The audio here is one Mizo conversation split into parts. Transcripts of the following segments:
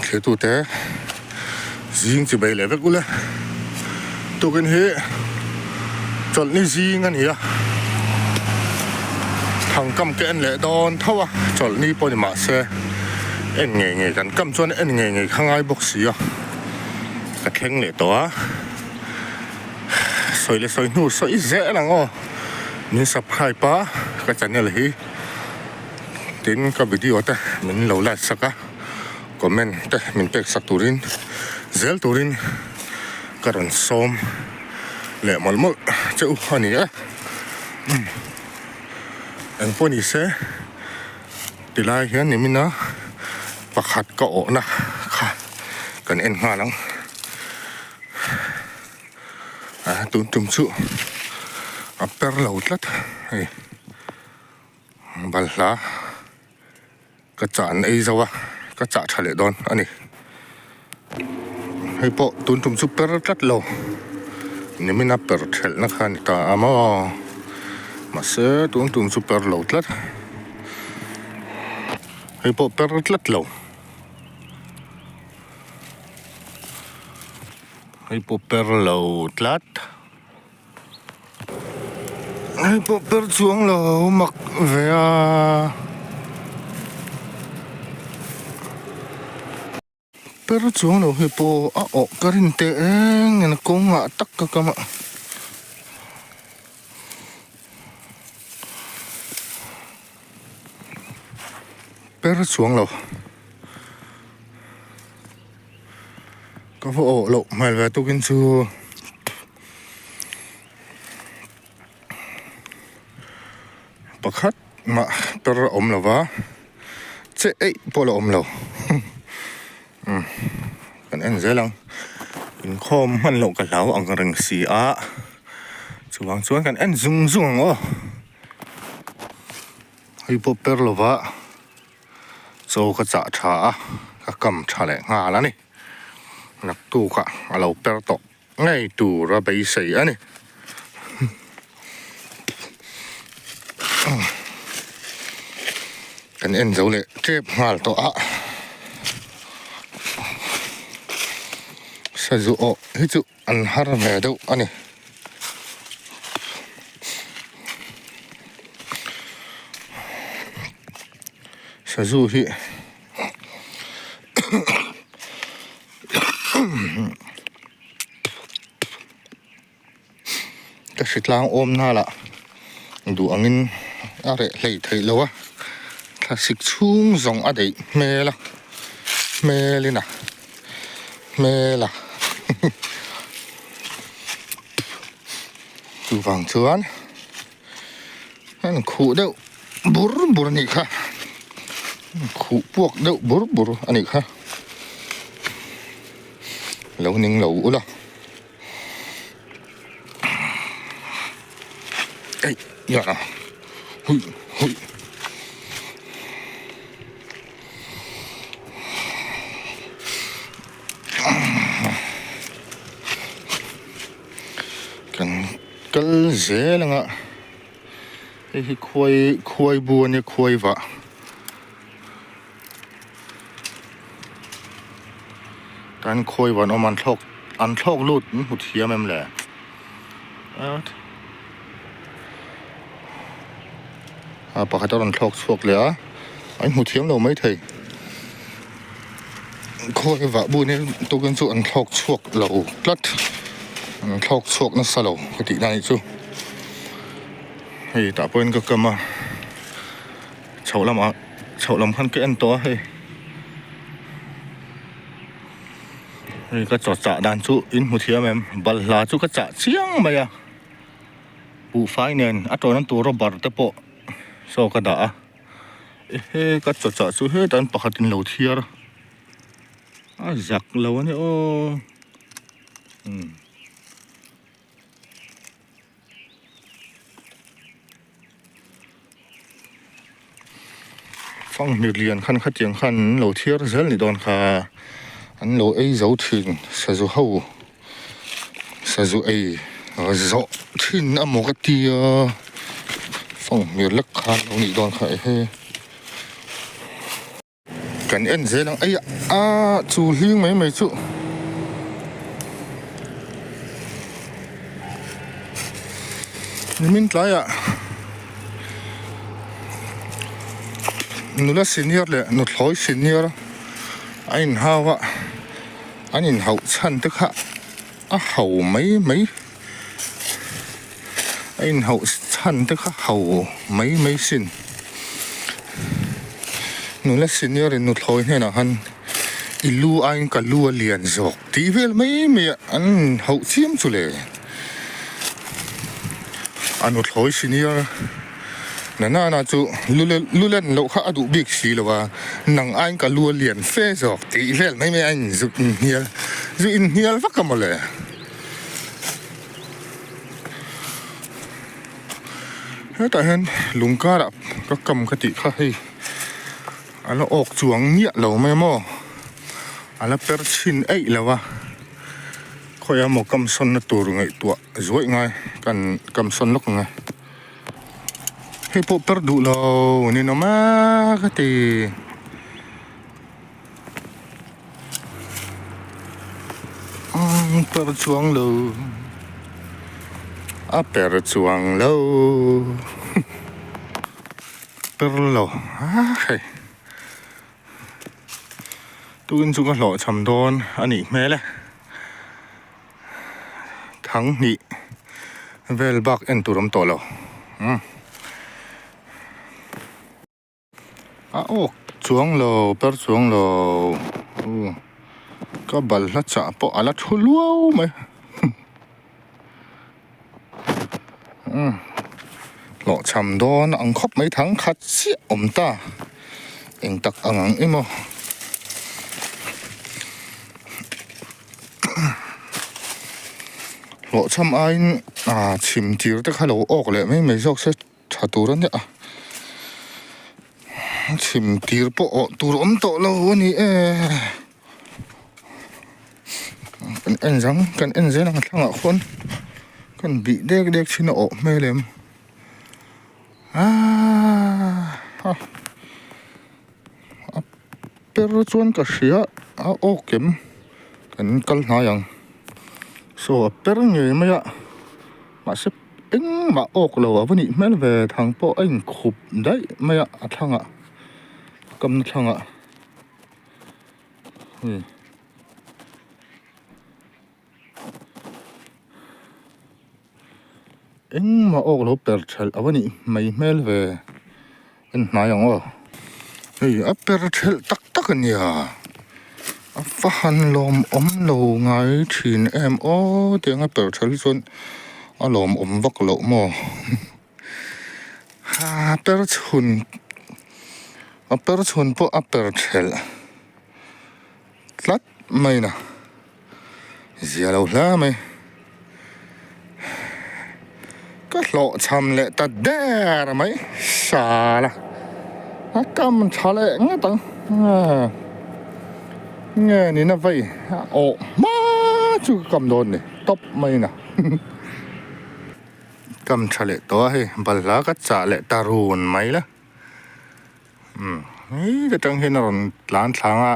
Thirtute zing chi bei leh vek ula tukin hi chawlhni zing a ni a thangkam ka en leh dawn tho a chawlhni pawh ni mahse en ngei ngei kan kam chuan en ngei ngei kha ngai bawk si a ka thleng leh tawh a sawi leh sawi hnu sawi zel ang aw min subscribe a ka channel hi. Tin ka video te min lo like sak a, comment te min pek sak turin zel turin ka rawn sawm leh mawlh mawlh che u a ni e. Umm engpawh ni se tilai hian nimina pakhat ka awhna kha kan en nghal ang. A tun tum chu a per lo tlat hei. Balhla ka chah an ei zo a ka chah tha leh dawn a ni hei pawh tun tum chu per tlat lo nimina per thelh na kha a ni ta a maw mahse tun tum chu per lo tlat hei pawh per tlat lo hei pawh per lo tlat. Hei pawh per chuang lo mak ve a. Per chuang lo hei pawh a awh ka rin teh eng nen a kawngah tak ka kam a. Per chuang lo. Ka va awh loh hmel ve tukin chu. Pakhat mah per a awm lo va, che eih pawh la awm lo. Umm kan en zel ang. Inkhawm hman loh ka hlau ang reng si a, chuvang chuan kan en zung zung ang aw. Hei pawh per lo va. Chaw ka chah tha a, ka kam tha leh nghal a ni. Naktukah a lo per tawh ngei tur a beisei a ni. Kan en zo leh tep nghal tawh a. Sazu awh hi chu an har ve deuh a ni. Sazu hi ka hritlang awm nal ah duh angin a reh hlei theih lo a thlasik chhung zawng a daih hmel a hmel in a hmel a chuvang chuan an khuh deuh bur bur a nih kha khuh puak deuh bur bur a nih kha lo ning lo ula ei ya hui hui. Kan kal zel anga hei hi khuai khuai bu ania khuai vah tan khuai vah an awm a an thlawk an thlawk lut an hmu thiam em le a pakhat a rawn thlawk chhuak leh a an hmu thiam lo maithei khawi vah bun hi tukin chu an thlawk chhuak lo tlat an thlawk chhuak nasa lo ka tih na nih chu hei tah pawhin ka kam a chhoh lamah chhoh lam khan ka en tawh a hei hei ka chaw chah dan chu in hmu thiam em balhla chu ka chah chiang mai a. Buhfai nen a tawna tur rubber te pawh saw ka dah a ehe ka chaw chah chu hetah hian pakhat in lo thiar a zak lo a nia aw umm. Fanghmir lian khan khatiang khan an lo thiar zel ni dawn kha an lo ei zo thin sazu ho sazu ei zawh thin amaw ka tia fanghmir lek khan lo nih dawn kha ehe. Kan en zel ang eia a chu hling mai mai chu. Nimin tlaiah nula senior leh nuthlawi senior a inhau a an inhauh chhan te kha a hau mai mai a inhauh chhan te kha hau mai mai sin nula senior in nuthlawi hnenah khan i lu aiin ka lu a lian zawk tih vel mai mai a an inhauh chiam chu le a nuthlawi senior na nana chu lu len loh kha a duh bik si lo a nang aiin ka lu a lian fe zawk tih vel mai mai a inzuk inhnial zu inhnial vak a mawle. Hetah hian lung karah ka kam ka tih kha hei a la awk chuang miah lo mai maw a la per chhin eih lo a khawiah emaw kam sawnna tur ngaihtuah zuaih ngai kan kam sawn lawk ang e hei pawh per duh lo ninawm a ka ti. Per chuang lo a per chuang lo per lo a hei tukin chu ka hlawhchham dawn a nih hmel e thang hnih vel bak en tur awm tawh lo umm. A awk chuang lo per chuang lo u ka balhla chah pawh a la thu luau mai umm hlawhchham dawn ang khawp mai thang khat chiah awm ta eng tak ang ang emaw. Hlawhchham aiin ah chhim tir te kha lo awk leh mai mai zawk se. Tha tur a nia a chhim tir pawh awh tur awm tawh lo a ni e kan en zang kan en zel ang thlangah khawn kan bih dek dek thin a awh hmel em aaa a per chuan ka hria a awk em kan kal hnai ang saw a per ngei mai a mahse. Engmah awk lo a va nih hmel ve thang pawh a inkhup daih mai a a thlangah kamna thlangah hei engmah awk lo per thelh a va nih mai hmel ve en hnai ang aw hei a per thelh tak tak a nia a va han lawmawm lo ngai thin em aw tiang a per thelh hi chuan a lawmawm vak loh maw ha per chhun a per chhun pawh a per thelh tlat mai na zia lo hle mai ka hlawh chham leh ta der mai sala a kam tha leh ngawt ang nge nina vei a awh hma chu ka kam dawn ni tawp mai na kam tha leh tawh a hei balhla ka chah leh ta run mai la. Umm hei atang hian a rawn tlan thlang a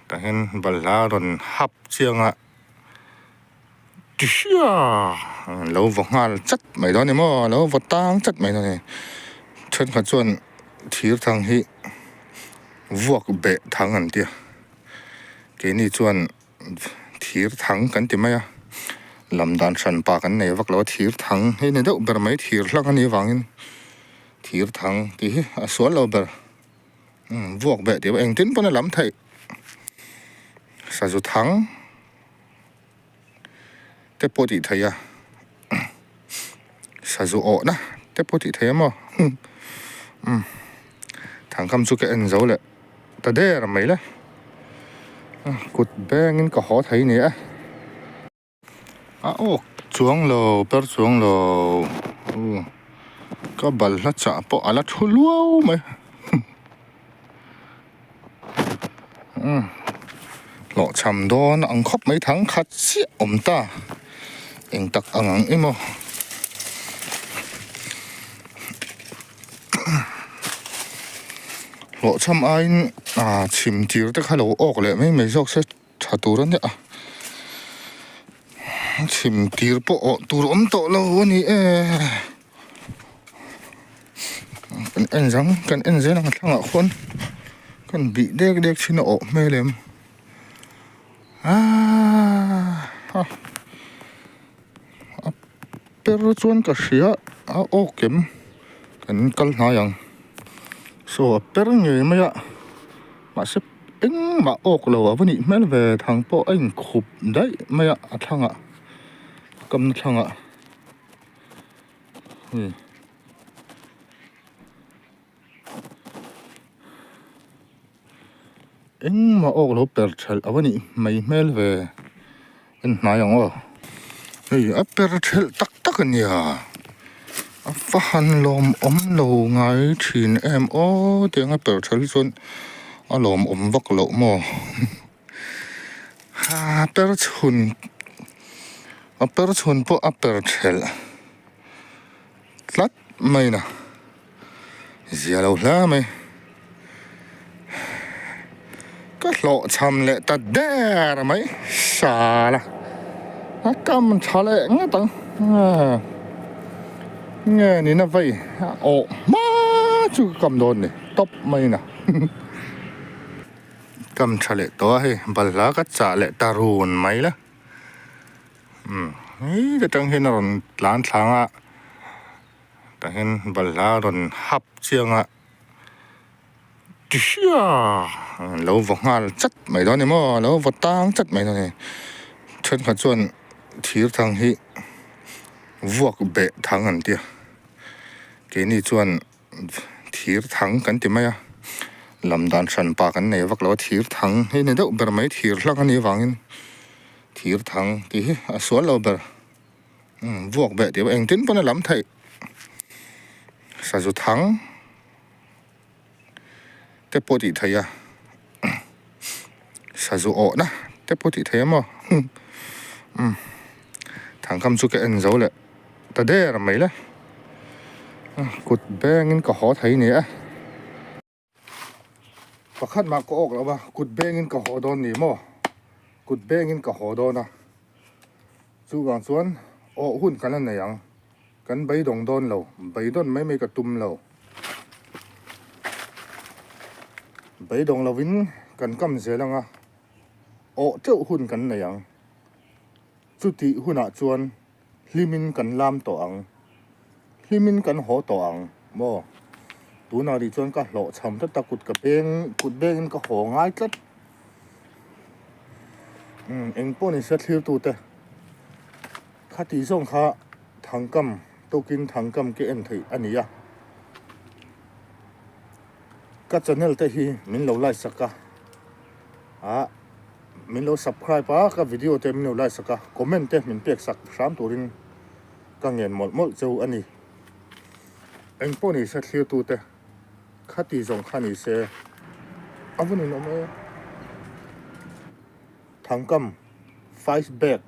tah hian balhla a rawn hap chiang a ti hria lo vaw nghal chat mai dawn a ni maw alo vaw tang chat mai dawn a ni thenkhat chuan thir thang hi vuak beh thang an tia keini chuan. Thir thang kan ti mai a, lam dan hran pa kan nei vak lo a, thir thang hi ni deuh ber mai thir hlak a nih avangin thir thang tih hi a sual lo ber umm vuak beh tih pawh engtin pawn a lam theih sazu thang te pawh tih theih a sazu awhna te pawh tih theih a maw umm thangkam chu ka en zo leh. Ta der mai le kut bengin ka haw thei ni e a awk chuang lo per chuang lo ka balhla chah pawh a la thu luau mai umm hlawhchham dawn ang khawp mai thang khat chiah awm ta eng tak ang ang emaw. Hlawhchham aiin ah chhim tir te kha lo awk leh mai mai zawk se tha tur a nia a. Chhim tir pawh awh tur awm tawh lo a ni e. Kan en zang kan en zel ang thlangah khuan kan bih dek dek thin a awh hmel em. Aaa ha a per chuan ka hria a awk em kan kal hnai ang saw a per ngei mai a mahse engmah awk lo a va nih hmel ve thang pawh a inkhup daih mai a a thlangah a kamna thlangah hei. Engmah awk lo per thelh a va nih mai hmel ve en hnai ang aw hei a per thelh tak tak a nia a va han lawmawm lo ngai thin em aw tiang a per thelh hi chuan a lawmawm vak loh maw a per chhun a per chhun pawh a per thelh tlat mai na. Zia lo hle mai. Ka hlawhchham leh ta der mai sala. A kam tha leh ngawt ang. Nge nina vei a awh hma chu ka kam dawn ni tawp mai na. Kam tha leh tawh a hei balhla ka chah leh ta run mai la. Umm hei ta tang hian a rawn tlan thlang a. Tah hian balhla a rawn hap chiang a ti hria lo vaw nghal chat mai dawn a ni maw lo vaw tang chat mai dawn a ni thenkhat chuan thir thang hi vuak beh thang an tia keini chuan thir thang kan ti mai a lam dan hran pa kan nei vak lo a thir thang hi ni deuh ber mai thir hlak a nih avangin thir thang tih hi a sual lo ber. Umm vuak beh tih pawh engtin pawn a lam theih sazu thang te pawh tih theih a sazu awhna te pawh tih theih a maw umm thangkam chu ka en zo leh ta der mai le kut bengin ka haw thei ni e. Pakhat mah ka awk lo va, kut bengin ka haw dawn ni maw? Kut bengin ka haw dawn a, chuvang chuan awh hun kan la nei ang, kan beidawng dawn lo, beidawn mai mai ka tum lo. Beidawng lovin kan kam zel ang a, awh teuh hun kan nei ang, chutih hunah chuan Hlimin kan lam tawh ang. Hlimin kan haw tawh ang maw? Tunah rih chuan ka hlawhchham tlat a, kut ka beng, kut bengin ka haw ngai tlat. Umm, eng pawh ni se thlirtute khati zawng kha thangkam tukin thangkam ke en theih a ni a. Ka channel te hi min lo like sak a, ah. Min lo subscribe a, ka video te min lo like sak a, comment te min pek sak hram turin ka ngen mawlh mawlh cheu a ni. Eng pawh ni se thlir tu te khati zawng kha ni se a vun in awm e. Thangkam five bag.